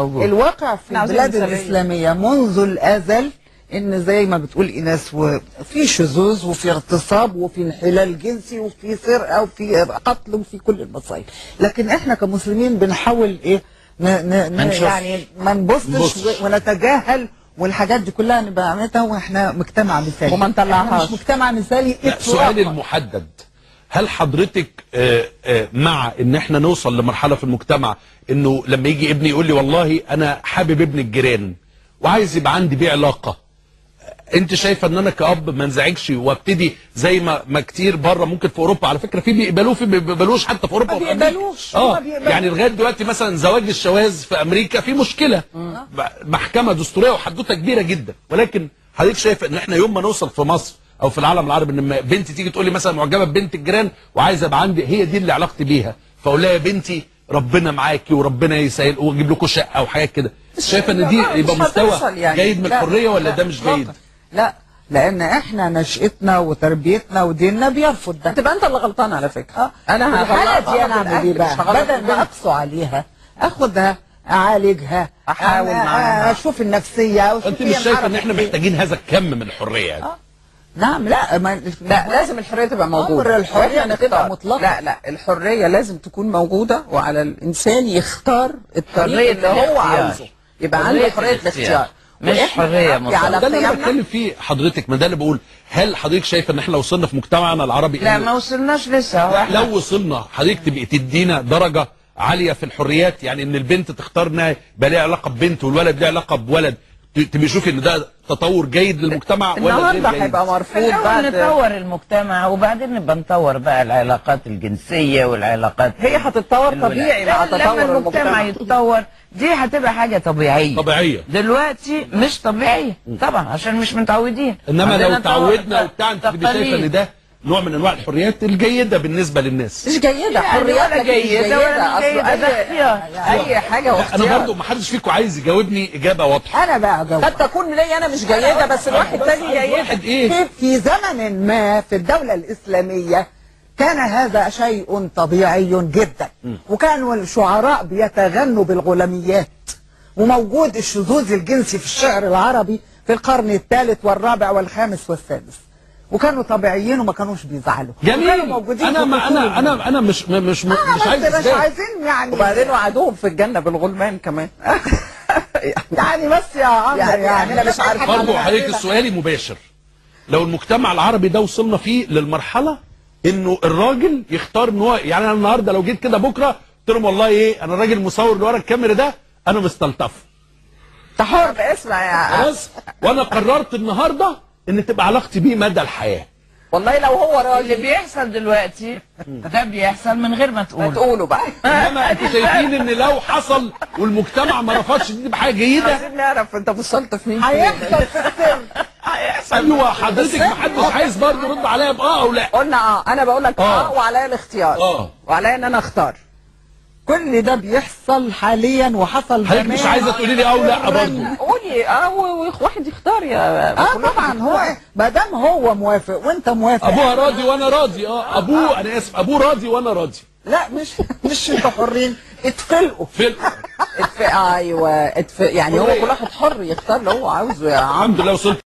موجود. الواقع في البلاد الإسلامية منذ الأزل إن زي ما بتقول إيناس، وفي شذوذ وفي اغتصاب وفي انحلال جنسي وفي سرقة وفي قتل وفي كل المصايب، لكن إحنا كمسلمين بنحاول إيه يعني ما نبصش ونتجاهل، والحاجات دي كلها نبقى عملتها، واحنا مجتمع مثالي وما نطلعهاش. مش مجتمع مثالي. سؤالي المحدد، هل حضرتك مع ان احنا نوصل لمرحلة في المجتمع انه لما يجي ابني يقول لي والله انا حابب ابن الجيران وعايز يبقى عندي بيه علاقة، انت شايفه ان انا كأب ما انزعجش وابتدي زي ما كتير بره ممكن في اوروبا على فكرة في بيقبلوه في بيقبلوش حتى في اوروبا ما بيقبلوش. يعني لغاية دلوقتي مثلا زواج الشواذ في امريكا في مشكلة، محكمة دستورية وحدوته كبيرة جدا. ولكن حضرتك شايف ان احنا يوم ما نوصل في مصر او في العالم العربي ان بنتي تيجي تقول لي مثلا معجبه ببنت الجيران وعايزه ابقى عندي هي دي اللي علاقتي بيها، فاقول لها يا بنتي ربنا معاكي وربنا يسهل واجيب لكم شقه وحاجات كده، شايفه ان دي يبقى مستوى يعني جيد من الحرية ولا ده مش جيد؟ لا، لان احنا نشأتنا وتربيتنا وديننا بيرفض ده. تبقى انت اللي غلطان على فكرة. انا الحالة دي انا اعمل ايه بقى؟ بدل ما اقسو عليها اخدها اعالجها، احاول معاها، اشوف النفسية. انت مش شايفه ان احنا محتاجين هذا الكم من الحرية يعني؟ نعم. لا لا، لازم الحرية تبقى موجودة. الحرية تبقى مطلقه. لا لا، الحرية لازم تكون موجودة، وعلى الانسان يختار الطريق اللي هو عاوزه، يبقى عنده حرية الاختيار، مش حرية مطلقه. ده اللي انا بتكلم فيه حضرتك، ما ده اللي بقول. هل حضرتك شايفه ان احنا وصلنا في مجتمعنا العربي؟ لا، ما وصلناش لسه. لو وصلنا حضرتك تبقي تدينا درجه عالية في الحريات، يعني ان البنت تختار انها يبقى ليها علاقة ببنت والولد ليه علاقة بولد، تبقي شوفي ان ده تطور جيد للمجتمع ولا غير جيد؟ النهارده هيبقى مرفوض. بعد نطور المجتمع وبعدين نبقى نطور بقى العلاقات الجنسية والعلاقات، هي هتتطور طبيعي مع تطور لما المجتمع يتطور، دي هتبقى حاجة طبيعية. طبيعية دلوقتي مش طبيعية طبعا عشان مش متعودين، انما لو تعودنا وبتاع انت تبقي شايفه ان ده نوع من انواع الحريات الجيدة بالنسبة للناس. مش جيدة حريات، ولا جيدة ولا جيدة، ده اختيار. اي حاجة واختيار. انا برضو ما حدش فيكم عايز يجاوبني اجابه واضحة. انا بقى اجاوب. قد تكون ليا انا مش جيدة بس الواحد تاني جيدة. واحد ايه؟ في زمن ما في الدولة الاسلامية كان هذا شيء طبيعي جدا، وكانوا الشعراء بيتغنوا بالغلاميات، وموجود الشذوذ الجنسي في الشعر العربي في القرن الثالث والرابع والخامس والسادس، وكانوا طبيعيين وما كانوش بيزعلوا. جميل. وكانوا موجودين. انا ما انا انا انا مش مش مش عايز، مش عايزين يعني. وبعدين وعدوهم في الجنة بالغلمان كمان. يعني بس يا عمرو يعني انا مش عارف. برضه حضرتك سؤالي مباشر، لو المجتمع العربي ده وصلنا فيه للمرحلة انه الراجل يختار ان هو، يعني انا النهارده لو جيت كده بكره قلت لهم والله ايه انا الراجل المصور اللي ورا الكاميرا ده انا مستلطفه. انت حر. اسمع يا خلاص، وانا قررت النهارده ان تبقى علاقتي بيه مدى الحياة. والله لو هو راجل. اللي بيحصل دلوقتي ده بيحصل من غير ما تقوله. ما تقوله بقى. انما انتوا شايفين ان لو حصل والمجتمع ما رفضش دي تبقى حاجة جيدة؟ عايزين نعرف انت وصلت في مين. هيحصل في السر. هيحصل. ايوه حضرتك ما حدش عايز برضه يرد عليا باه او لا. قلنا انا بقول لك وعليا الاختيار. وعليا ان انا اختار. كل ده بيحصل حاليا وحصل زمان. حضرتك مش عايزه تقولي لي او لا برضه؟ قولي واحد يختار يا طبعا. هو ما دام هو موافق وانت موافق، ابوها راضي وانا راضي. ابوه، انا اسف، ابوه راضي وانا راضي. لا مش انتوا حرين، اتفلقوا. ايوه يعني هو كل واحد حر يختار اللي هو عاوزه يا عم. الحمد لله وصلت.